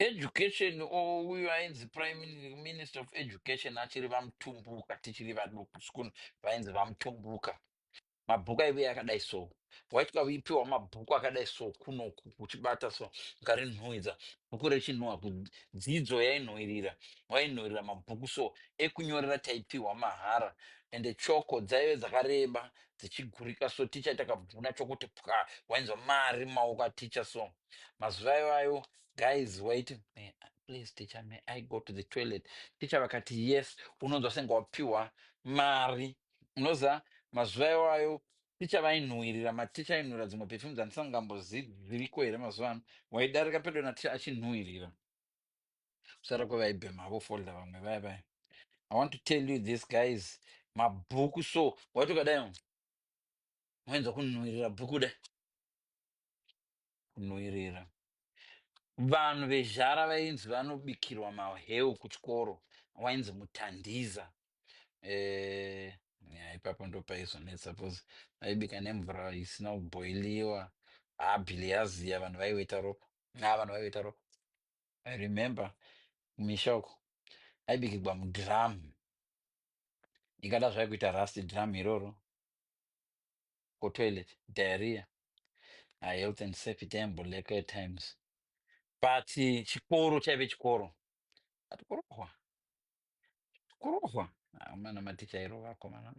Education, uyu ainzi Prime Minister of Education achiri vaMutumbuka, tichiri vaduku sukunu, vainzi vaMutumbuka. Mabhuku aive akadai so, waitwa uipiwa mabhuku akadai so kunoku, uchibata so, ukarinhuhwidza bhuku rechinhuhwa, dzidzo yainhuhwirira, wainhuhwirira mabhuku so ekunyorera, taipiwa mahara. Ende choko dzaive dzakareba dzichigurika so, ticha takabvuna chokuti pwa, wainzwa mari mumaoko aticha so. Mazuva iwayo, guys, waiti, "Please teacher, may I go to the toilet?" Ticha vakati, "Yes," unonzwa senge wapiwa mari. Unoziva, mazuva iwayo ticha vainhuhwirira, maticha ainhuhwira dzimwe perfume dzandisangambozivi dziriko here mazuva ano. Waidarika pedo naticha achinhuhwirira, kusara kwevaibhema vofolda vamwe vaya vaya. I want to tell you this, guys, mabhuku so, waiti ukadai wainzwa kunhuhwirira bhuku dai kunhuhwirira. Vanhu vezhara vainzi vanobikirwa maheu kuchikoro, wainzi mutandiza. Ya, ipapo ndopaizonetsa because vaibika nemvura isina kubhoiliwa. Bilharzia, vanhu vaiweta ropa. Vanhu vaiweta ropa. I remember kumisha uko aibikirwa mudhiramu, ikada zvayo kuita rust drum iroro, kutoilet, diarrhea. Health and safety yaimboleka at times, but chikoro chaive chikoro. Ati kurohwa, kurohwa, mana maticha airova akomana.